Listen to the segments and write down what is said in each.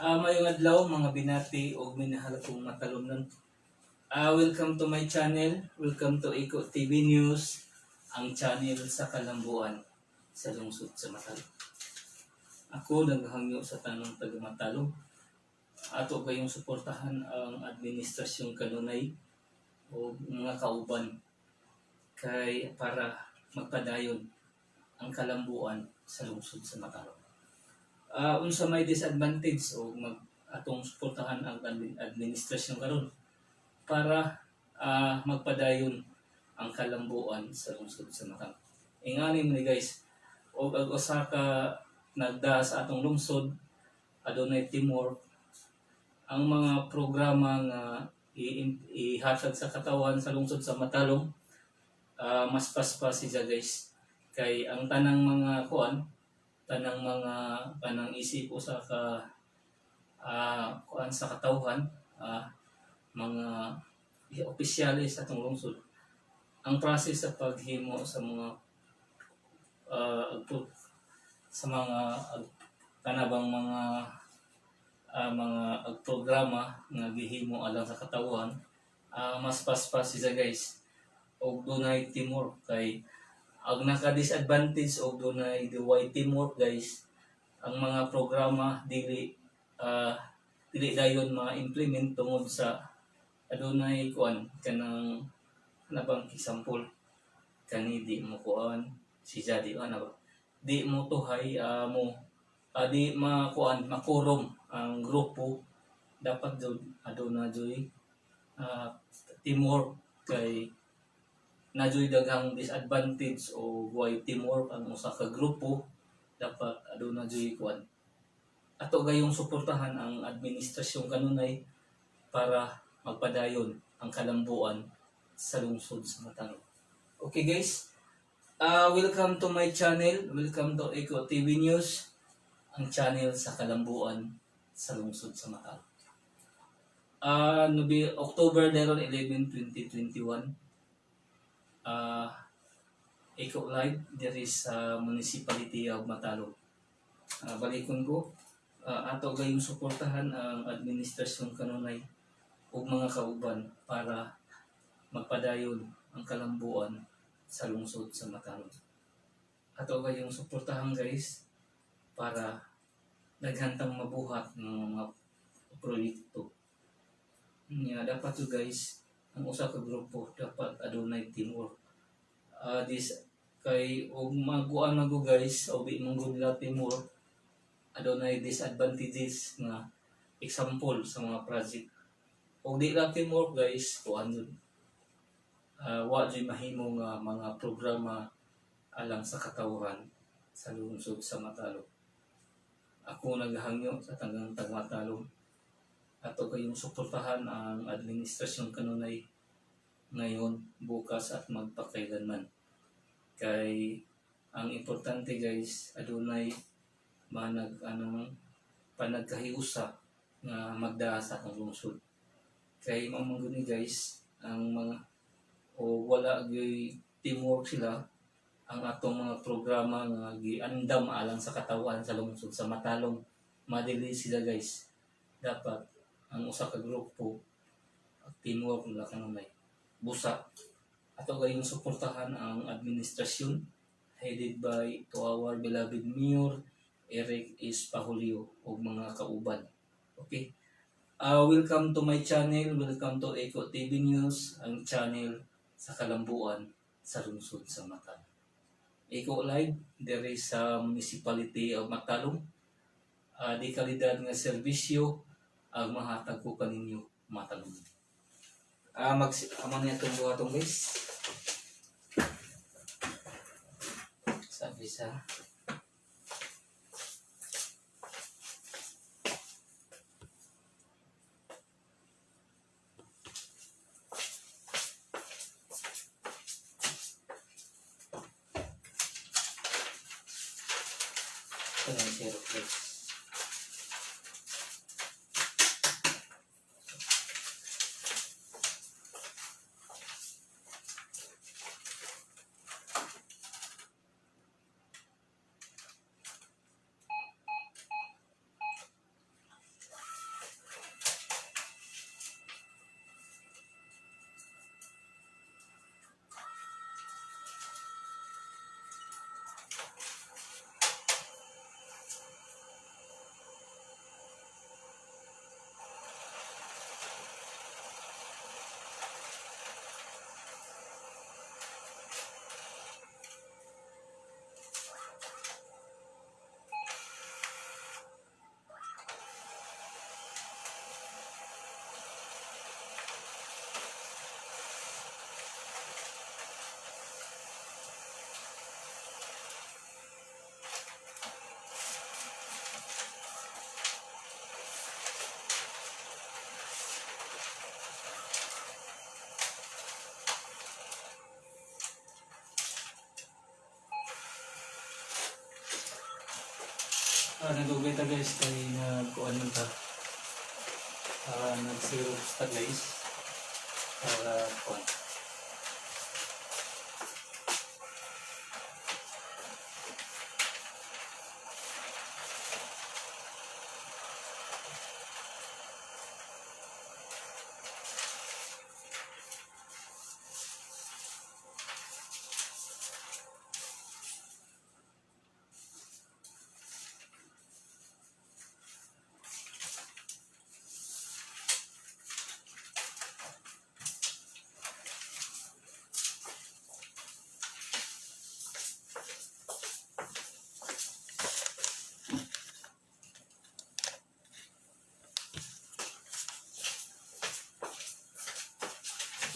Maayong adlaw, mga binati ug minahal kong matalomnon. Welcome to my channel. Welcome to Eco TV News, ang channel sa kalambuan sa lungsod sa Matalom. Ako naghangyo sa tanang taga Matalom. Ato kayong suportahan ang administrasyong kanunay o mga kauban kay para magpadayon ang kalambuan sa lungsod sa Matalom. Unsa may disadvantage o mag atong suportahan ang administrasyon karon para magpadayon ang kalambuan sa lungsod sa Matalom? Ingani mo ni, guys, og ang usa ka nagda sa atong lungsod adunay teamwork, ang mga programa nga ihatag sa katawan sa lungsod sa Matalom, mas paspas siya, guys, kay ang tanang mga kuan, tanang mga kanang isip usa ka kuan sa katawhan, mga opisyales sa atong lungsod, ang process sa paghimo sa mga sa mga kanabang mga mga programa nga gihimo alang sa katawhan, mas paspas siya, guys, og dunay teamwork. Kay ang naka-disadvantage og dunay way teamwork, guys, ang mga programa dili dayon ma-implement tungod sa adunay kuan kanang kanabang example kani di mo kuan si di ano ba di mo tuhay, mo di makuan, makurom ang grupo. Dapat jud aduna joy teamwork kay na joy daghang disadvantage o way teamwork ang usa ka grupo. Dapat aduna joy kuan. Ato gayong suportahan ang administrasyon kanunay para magpadayon ang kalambuan sa lungsod sa Matalom. Okay, guys, welcome to my channel. Welcome to Eco TV News, ang channel sa kalambuan sa lungsod sa Matalom. October 11, 2021, Eco Live diri sa Municipality of Matalom. Balikon ko, ato gayong suportahan ang administrasyon kanunay ug mga kauban para magpadayon ang kalambuan sa lungsod sa Matalom. Ato gayong suportahan, guys, para daghantang mabuhat ng mga proyekto. Nya dapat to, guys, ang usa ka grupo dapat adunay teamwork. This kay og maguan man go, guys, o di man gud la teamwork, adunay disadvantages nga example sa mga project. Og di lang teamwork, guys, kuan jud. Wa jud mahimo nga mga programa alang sa katawhan sa lungsod sa Matalom. Ako naghangyo sa tanang tagmatalom. Ato kayong suportahan ang administrasyon kanunay ngayon, bukas at magpakailanman. Kay ang importante, guys, adunay manag anong panagkahiusa nga magdaa sa atong lungsod. Kay mao man gud ni, guys, ang mga o wala gyud teamwork sila, ang atong mga programa nga giandam alang sa katawan sa lungsod sa Matalom, madili sila, guys. Dapat ang usa ka grupo teamwork nila kanunay. Busa ato gayong suportahan ang administrasyon headed by to our beloved Mayor Eric S. Pahulio ug mga kauban. Okay. Welcome to my channel. Welcome to Eco TV News, ang channel sa kalambuan sa lungsod sa Matalom. Eco Live diri sa Municipality of Matalom. Di kalidad nga serbisyo ang mahatag ko kaninyo, Matalom. Mag amo niya itong buhatong, guys. Sabi sa Ito na yung syrup, guys. Nagugay ta, guys, kay nagkuan man ta. Nag-syrup ta, guys. Para kuan.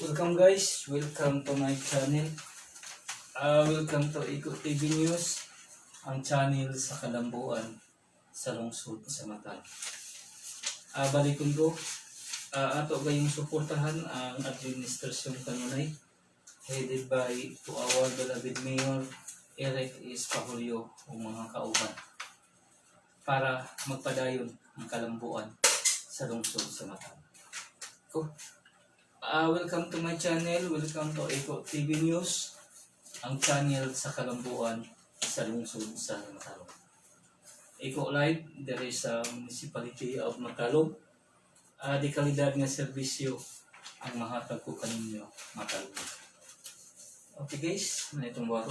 Welcome, guys, welcome to my channel. Welcome to Eco TV News, ang channel sa kalambuan sa lungsod sa Matan. Balikon ko, ato gayong suportahan ang administrasyon kanunay headed by to our beloved Mayor Eric S. Pahulyo o mga kauban para magpadayon ang kalambuan sa lungsod sa Matan. Ko. Welcome to my channel. Welcome to Eco TV News, ang channel sa kalambuan sa lungsod sa Matalom. Eco Live, there is sa Municipality of Matalom. Di kalidad nga serbisyo ang mahatag ko kaninyo, Matalom. Okay guys, ano itong bago?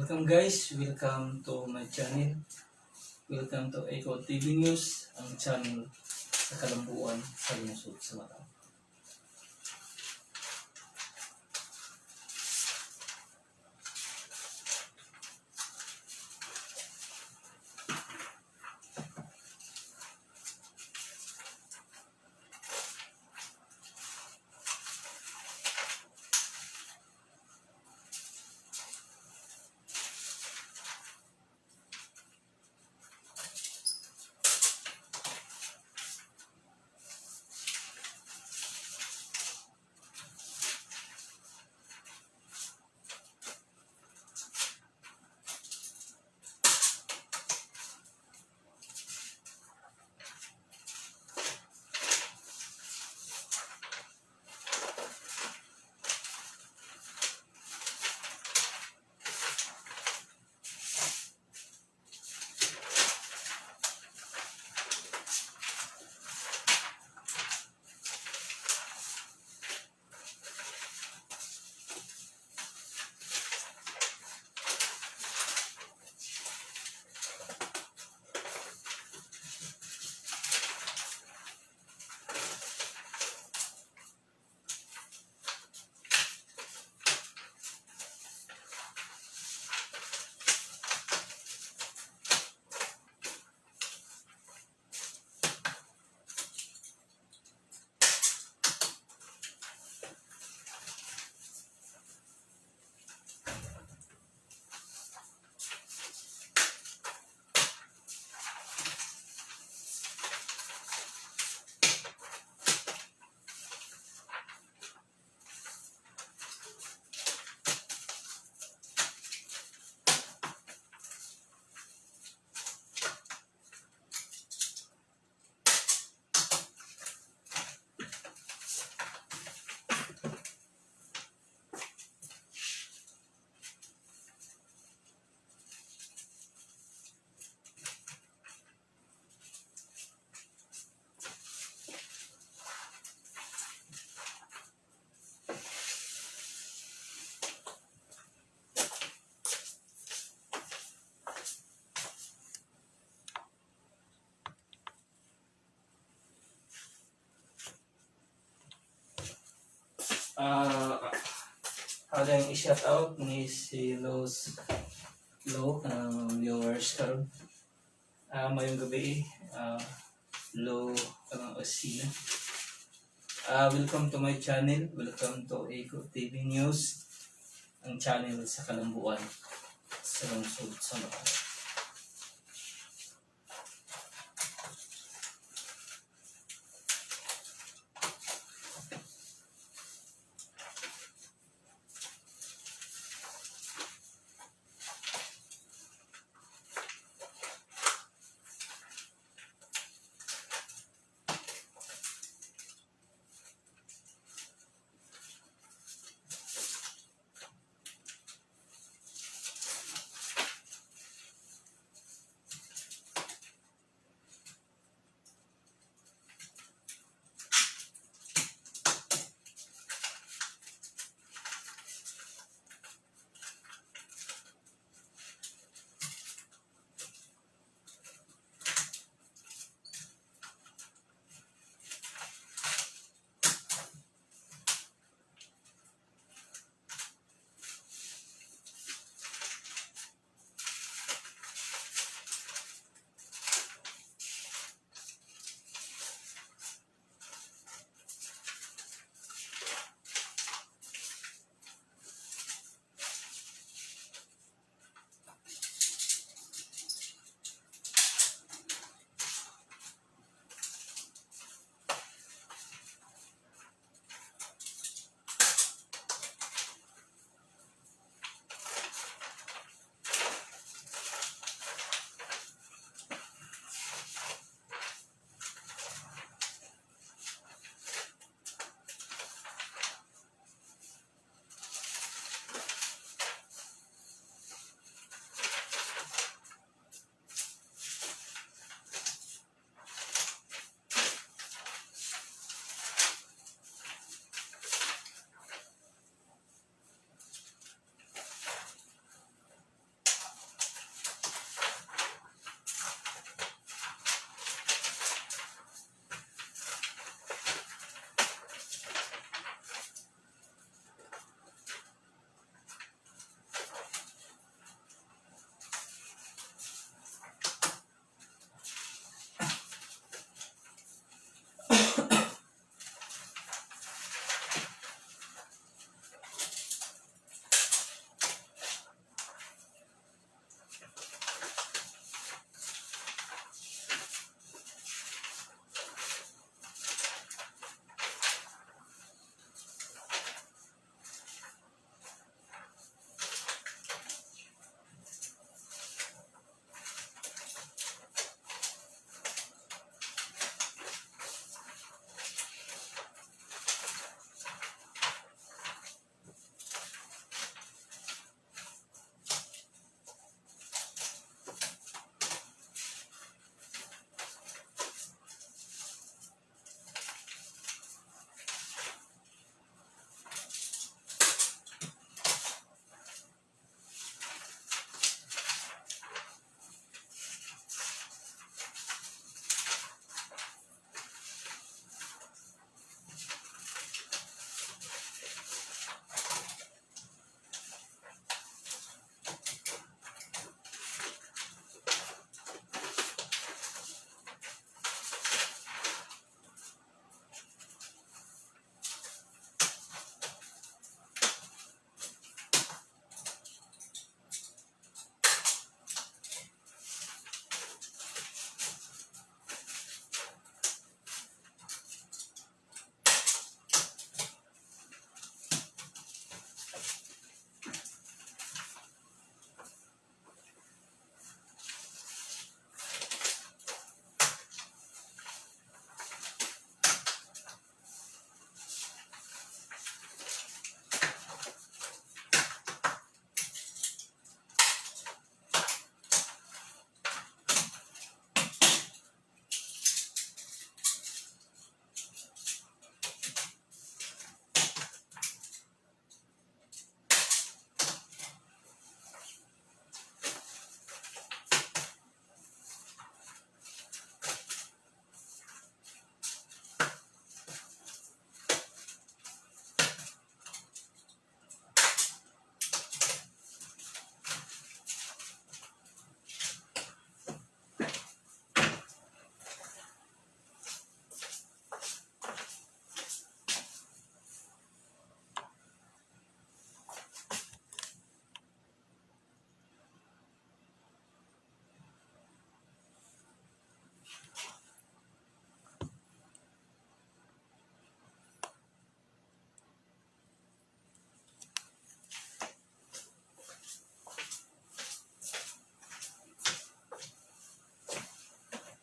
Welcome guys, welcome to my channel. Welcome to Echo TV News, ang channel sa Kalambuan sa lungsod sa Mata. Alang i-shout out ni si Los Lo ang viewers karon. Mayong gabi Lo kanang Osina. Welcome to my channel. Welcome to Eco TV News, ang channel sa Kalambuan sa lungsod sa Makati.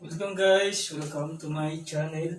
Welcome, guys, welcome to my channel.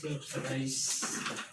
Okay, so guys.